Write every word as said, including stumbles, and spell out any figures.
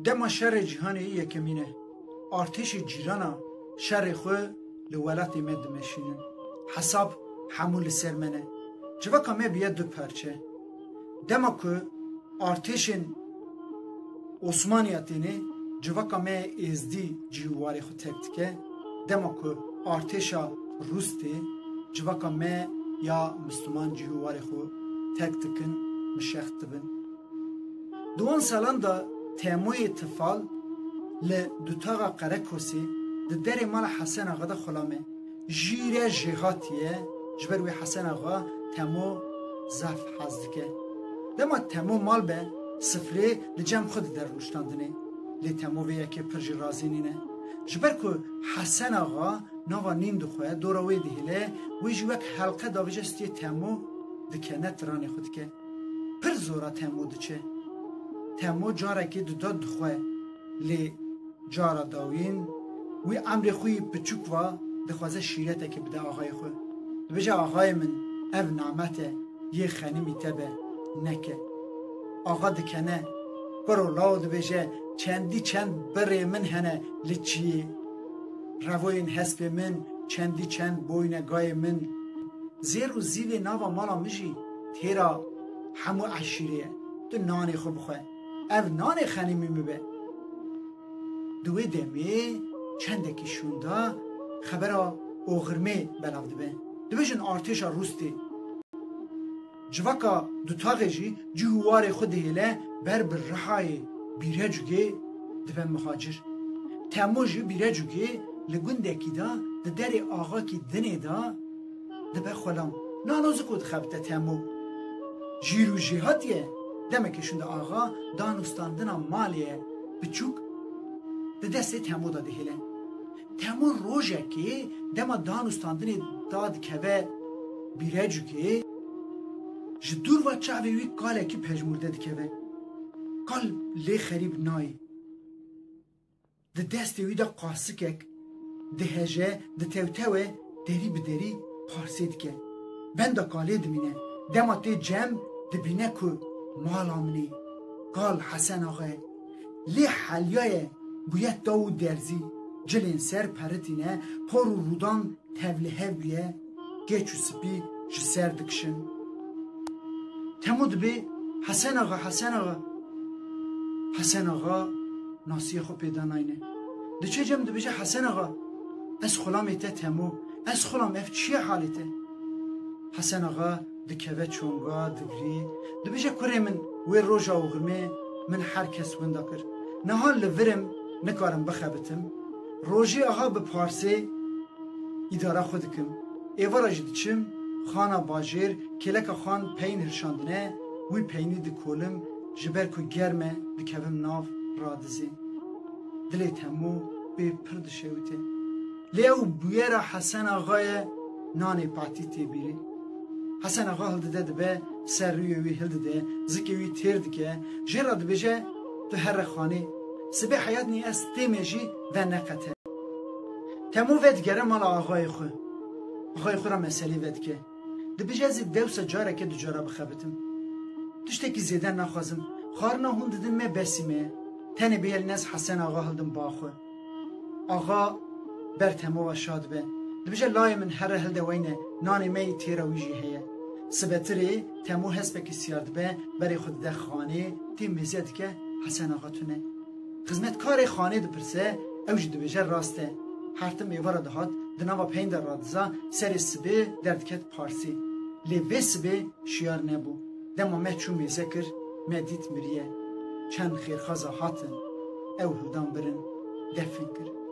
Dema şerê cîhanê yê yekemîn e. Artêşê cîrana şerê xwe li welatê me dimeşînin. Hesab hemû li ser me ne. Civaka me bûye du parçe. Dema ku artêşên Osmaniya têne, civaka me êzdî cih û warê xwe terk dike. Dema ku artêşa Rûs tê, civaka me ya Misliman cih û warê xwe terk dikin, mişex dibin. Di wan salan de Temoyê Tifal li dutaxa Qerekosê di derê mala Hesen Axa de xulam e. Jî re jêhatî ye, ji ber wê Hesen Axa Temo zaf hez dike. Dema Temo mal be, sifrê li cem xwe dide rûniştandinê. Lê Temo vê yekê pir jî razî nîne. Ji ber ku Hesen Axa nava nîn dixwe, dora wê dihêle, wê jî wek helqe davêje stûyê Temo dikene, tiranê xwe dike. Pir zora Temo diçe. Temo carekê dida dixwe, lê cara dawîn wî emrê xwe yî piçûk va, dixwaze şîretekê bide axayê xwe. Dibêje, axayê min, ev namet e, yê xenimî te be, neke. Axa dikene, kuro law dibêje, çendî çend birê min hene li çiyê. Revoyên hespê min, çendî çend boyne gayê min. Zêr û zîvê nava mala min jî têra hemû eşîrê ye. Tu nanê xwe bixwe. Ev nanê xenimî min be. Di wê demê çendekî şûnda xebera oxirmê belav dibe. Dibêjin artêşa Rûs tê. Civaka dutaxê jî cih û warê xwe dihêle ber bi Rihayê Bîrecûgê dibe mihacir. Temo jî Bîrecûgê li gundekî de di derê axakî dinê de dibe xulam. Nano ziko dixebite Temo. Jîr û jêhatî ye. Demekê şûnde axa danûstandina malê ye biçûk di destê Temo de dihêle. Temo rojekê dema danûstandinê da dikeve Bîrecûgê, ji dûr ve çavê wî kalekî pejmûrde dikeve. Kal lê xerîb nayê. Di destê wî de qasikek diheje, ditewtewe, derî bi derî parsê dike. Benda kalê dimîne. Dema tê cem, dibîne ku mala min ê. Kal Hesen Axa ye. Lê helyaye, bûye taw û derzî, cilên ser peritîne, por û rûdan tevlihev bûye, keç û spî ji ser dikişin. Temo dibê, Hesen Axa, Hesen Axa. Hesen Axa nasiya xwe pê de nayne. Diçe cem dibêje, Hesen Axa, ez xulamê te Temo, ez xulam, ev çi ye halê te? Hesen Axa dikeve çonga, digirî. Dibêje, kurê min, wê roja oxirmê min her kes winda kir. Niha li vir im, nikarim bixebitim. Rojê aha bi parsê îdara xwe dikim. Êvara jî diçim xana bajêr, kêleka xan peyn hirşandine, wî peynî dikolim, ji ber ku germ e, dikevim nav radizê. Dilê Temo pê pir dişewite. Lê ew bûyera Hesen Axa ye, nanê patî tê bîrê. Hesen Axa hildide dibe, ser rûyê wî hildide, zikê wî têr dike, jê re dibêje, tu here xanê. Sibê heyat nî ez têmê jî veneqete. Temo vedigere mala axayê xwe. Axayê xwe re meselê vedike. Dibêje, ez ê dewsa careke du cara bixebitim. Tiştekî zêde naxwazim. Xwarina hûn didin me besî me ye. Tenê bêyelî ez Hesen Axa hildim ba xwe. Axa ber Temo ve şa dibe. Dibêje, layê min here hilde weyne, nanê me yî têra wî jî heye. Sibetirê Temo hespekî siyar dibe, berê xwe dide xanê, tê mêze dike, Hesen Axa tune. Xizmetkarê xanê dipirse, ew jî dibêje, rast e. Her tim êvara dihat, di nava peyn de radiza, serê sibê derdiket parsê. Lê vê sibê şiyar nebû. Dema me çû mêze kir, me dît miriye. Çend xêrxaza hatin, ew hildan birin, defin kirin.